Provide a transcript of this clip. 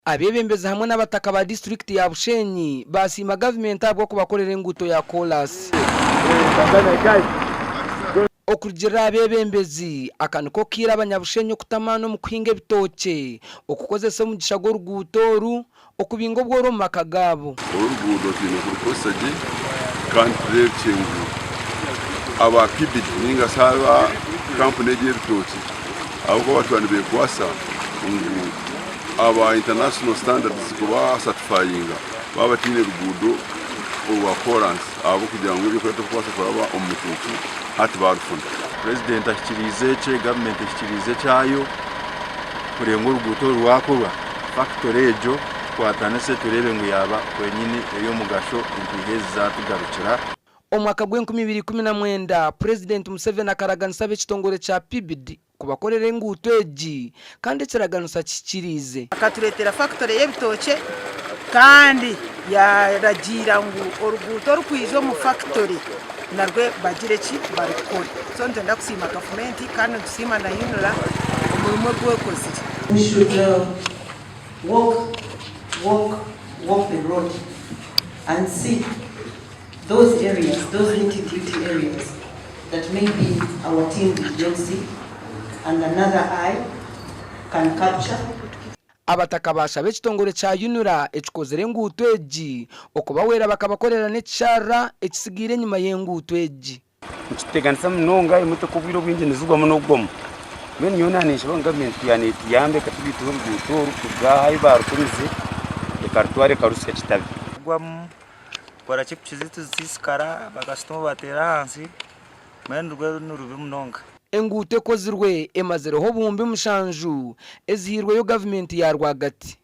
Abeebembezi hamwe n'abataka ba disiturikiti ya Bushenyi baasiima gavumenti ahabw'okubakorera enguuto ya koolaasi. Okurugiirira aha beebembezi, aka niko kaire Abanyabushenyi okutamaana omu kuhinga ebitookye, okukozesa omugisha gw'oruguuto oru okubinga obworo omu maka gaabo. Oru ruguudo twine kurukozesa gye kandi tureebekye ngu aba PBD ninga shi aba kampuni egi ey'ebitookye ahabw'okuba batuura nibeekwasa ngu aba international standards kuba satifayinga baaba bataine ruguudo orwa koransi ahabw'okugira ngu ebyokurya tibirikubaasa kuraba omu mucuucu hati baarufuna. Purezidenti ahikiriize ekye, gavumenti ehikiriize ekyayo kureeba ngu oruguuto oru rwakorwa. Fakitore egyo tukwatanise tureebe ngu yaaba kwenyini ey'omugasho empiiha ezi zaatugarukira. Omwaka gw'enkumi ibiri 19, Purezidenti Museveni akaraganisa ab'ekitongore kya PBD kubakorera enguuto egi kandi ekiraganiso akihikiriize. Akatureetera fakitore y'ebitookye kandi yaaragiira ngu oruguuto orukwija omu fakitore narwo bagire ki barukore. So nitwenda kusiima gavumenti kandi nitusiima na UNRA omurimo ogu ekozire. We should walk, walk, walk the road and see those areas, those nitty gritty areas that maybe our team did not see and another eye can capture. Abataka baashaba ekitongore kya UNRA ekikozire enguuto egi okubahwera bakabakorera n'ekisharara ekisigaire enyima y'enguuto egi. Nikituteganisa munonga emotoka obwire obwingi nizigwamu n'okugwamu. Mbwenu nyowe naaba ninshaba ngu gavumenti yaaba neetuyamba ekatubaisaho oruguuto oru kuruga aha ahu baarukomize ekarutwara ekaruhitsya Kitabi. Kugwamu tukora ki piki zaitu zisiisikara bakasitoma bateera ahansi mbwenu rwo nirubi munonga. Enguuto ekozirwe emazireho obuhumbi mushanju ezihairweyo gavumenti ya rwagati.